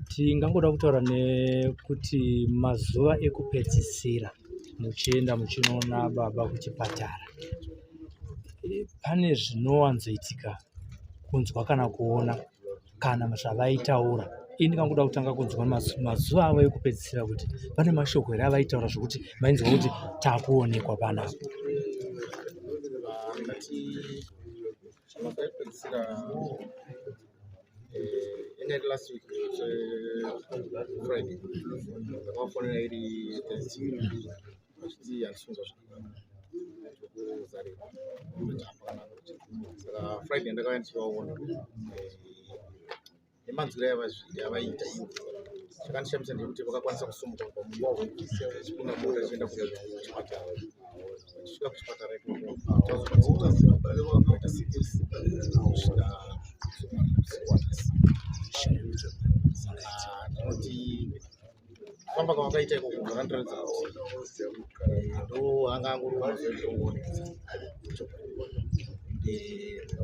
Tingangoda kutaura nekuti mazuva ekupedzisira muchienda muchinoona baba kuchipatara, pane zvinowanzoitika kunzwa kana kuona kana zvavaitaura. Ini ndingangoda kutanga kunzwa mazuva avo ekupedzisira kuti pane mashoko here avaitaura zvekuti mainzwa kuti takuonekwa panapa. Mazuva ekupedzisira inge iri last week Friday ndakavafonera iri Thursday vachiti handisi kunzwa zvakanaka ndokuzarira saka Friday ndakauya ndichivaona nemanzwiro yavaiita ivo chakandishamisa ndechekuti vakakwanisa kusumuka kubva mumba umu vachipinda mota vachienda kuchipatara vachisvika kuchipatara ikoko tazokwanisa kuita sikisi kusvika usiku wanhasi saka ndinoti kufamba kwavakaita ikoko zvakandiratidza kuti ndo anga angori mazoitoonesa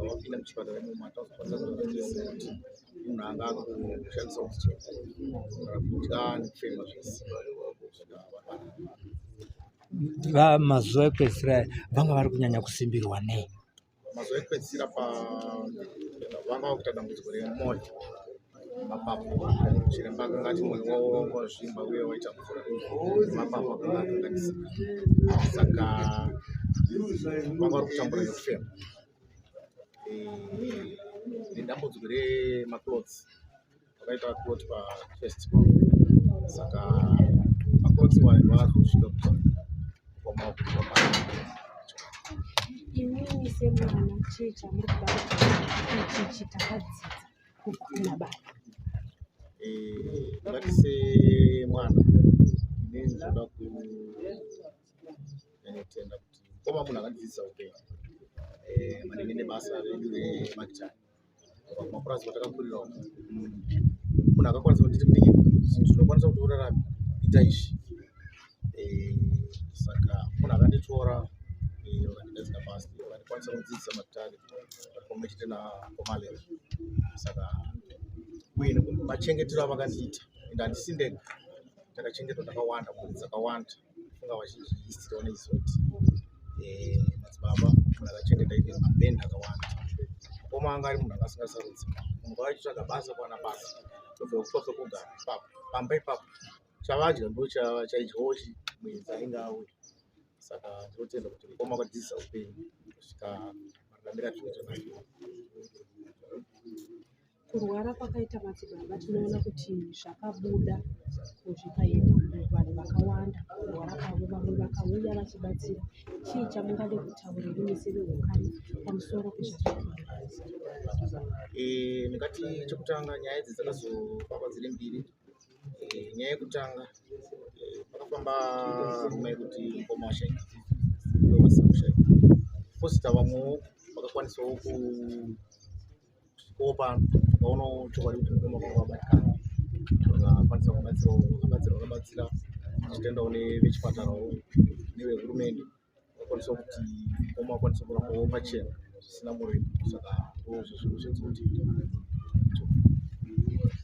vapinda muchipatara imomo hatazokwanisa kutoratidza kuti munhu anga akushandisa oxygen kudya nekufema zvese. Mazuva ekupedzisira aya vanga vari kunyanya kusimbirwa nei? Mazuva ekupedzisira pa vanga vakuita dambudziko remwoyo mapapu. Chiremba akanga ati mwoyo wavo wanga wazvimba uye waita mvura mapapu akanga akanganisika saka vanga vari kutambura nekufema nedambudziko remaclots vakaita clot pachest pavo saka maclots iwayo vaazosvika kuti Imimi semwana chii chamuri kuda kuti ichi takadzidza kubva kuna baba? Ndingati semwana inini ndinoda kunyanyotenda kuti mukoma munhu akandidzidzisa upenyu maringe nebasa redu remagitare. Kumapurazi kwatakakurira uko munhu akakwanisa kunditi munin'ina zvinhu zvinokwanisa kuti urarame ita izvi. Saka munhu akanditora vakandigadzika pasi vakandikwanisa kundidzidzisa magitare pamwe chete nakomalera. Saka uye machengetero avakandiita ende handisi ndega takachengetwa takawanda mhuri dzakawanda. Funga vazhinji history vanoiziva kuti madzibaba munhu akachengeta even mabhendi akawanda. Mukoma anga ari munhu anga asingasarudzi munhu achitsvaga basa kuwana basa tobva kupa pekugara ipapo pamba ipapo chavadya ndo chaidyawo muenzi ainge auya saka ndinotenda kuti mukoma akadzidzisa upenyu kusvika mararamiro atinoita nhasi. Kurwara kwakaita madzibaba tinoona kuti zvakabuda zvikaenda kuvanhu vakawanda kurwara kwavo vamwe vakauya vachibatsira. Chii chamungade kutaura imi sevehukama pamusoro pezvazvaitika? Ndingati chekutanga nyaya idzi dzakazofamba dziri mbiri. Nyaya yekutanga pakafamba rumwe yekuti mukoma washaika vasina kushaika posita vamwewo vakakwanisawo kusvikawo pano tikaonawo chokwadi kuti mukoma vanga vabatikana vakakwanisa kubatsirawo vakabatsira vakabatsira tichitendawo nevechipatarawo nevehurumende vakwanisa kuti mukoma vakwanise kurapwawo pachena zvisina muripo saka ndozvo zvinhu zvetinotii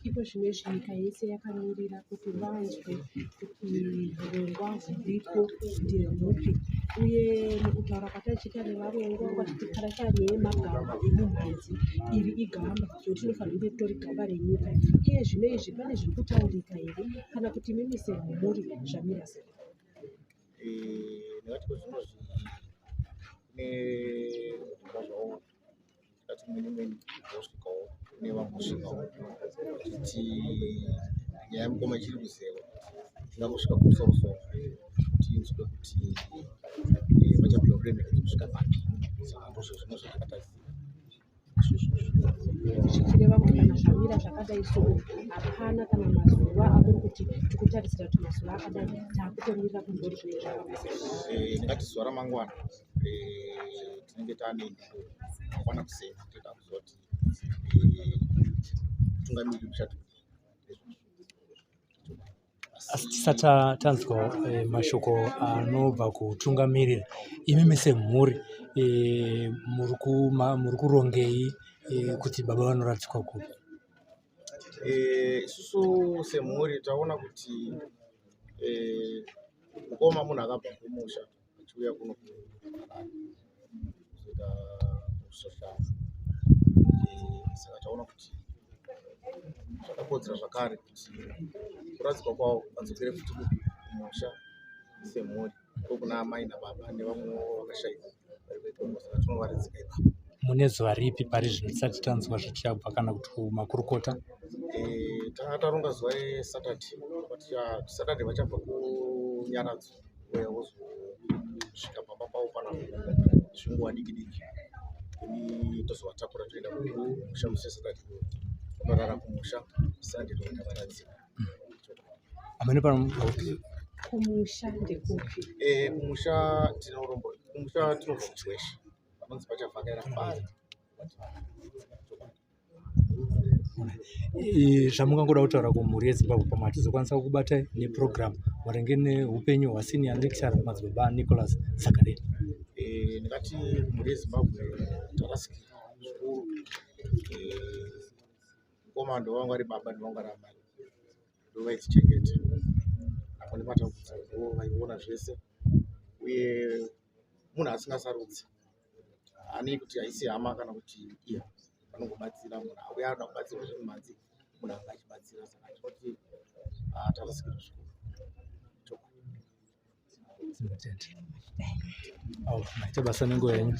Iko zvino izvi nyika yese yakamirira kuti vanzwe kuti hurongwa huripo ndehupi uye mukutaura kwatachiita nevarongwa vachiti karachani yemagamba emumhanzi iri igamba zvekuti tinofanira kunge ritori gamba renyika iye zvino izvi pane zviri kutaurika here kana kuti imimi semhuri zvamira sei? Ndingati zvinozvi kune zvimba zvavo ndingati mweni mweni vosvikawo kune vambosvikawo vachiti nyaya yemukoma ichiri kuzewa ingangosvika kumusoro soro kuti inzwe kuti vachapiwa kuremekedza kusvika papi saka ndozvo zvimwe zvatakatarisira. Zvichireva kuti kana zvamira zvakadai so hapana kana mazuva amuri kuti tikutarisira kuti mazuva akadai takutomirira kunzwa kuti zvinenge zvakafamba sei. Ndingati zuva ramangwana tinenge taane mangwana kuseni tinenge takuziva kuti mutungamiriri uchati kudii. Asi tisati tanzwa mashoko anobva kutungamirira, imimi semhuri muri kurongei kuti baba vanoradzikwa kupi? Isusu semhuri taona kuti mukoma munhu akabva kumusha achiuya kuno kuHarare kuzoita social. Saka taona kuti zvakakodzera zvakare kuti kuradzikwa kwavo vadzokere futi kumusha semhuri, ndokuna amai nababa nevamwewo vakashaika vari ikoko, saka tinovaradzika ipapo. Mune zuva ripi pari zvino tisati tanzwa zvichabva kana kuti kumakurukota? Tanga taronga zuva reSaturday. Saturday vachabva kunyaradzo uya vozosvika pamba pavo panapa zvinguva diki diki, ini tozovatakura toenda kumusha musi weSaturday, tonorara kumusha, Sunday toenda varadzika. Amene pano. Kumusha ndekupi? Kumusha tinorombo, kumusha tinobva kuChiweshe, panonzi pachavhakaira pari. Zvamungangoda kutaura kumhuri yeZimbabwe, pamwe hatizokwanisa kukubatai nepurogiramu maringe neupenyu hwasenior lecturer Madzibaba Nicholas Zakaria. Ndingati mhuri yeZimbabwe, tarasikirwa zvikuru. Mukoma ndovanga vari baba, ndovanga vari amai, ndovaitichengeta apo nematambudziko, ndo vaiona zvese, uye munhu asingasarudzi ani kuti haisi hama kana kuti iya, vanongobatsira munhu auya anoda kubatsirwa zvemumhanzi, munhu anga achibatsira. Saka tinoti tarasikirwa zvikuru. Tinotenda. Maita basa nenguva yenyu.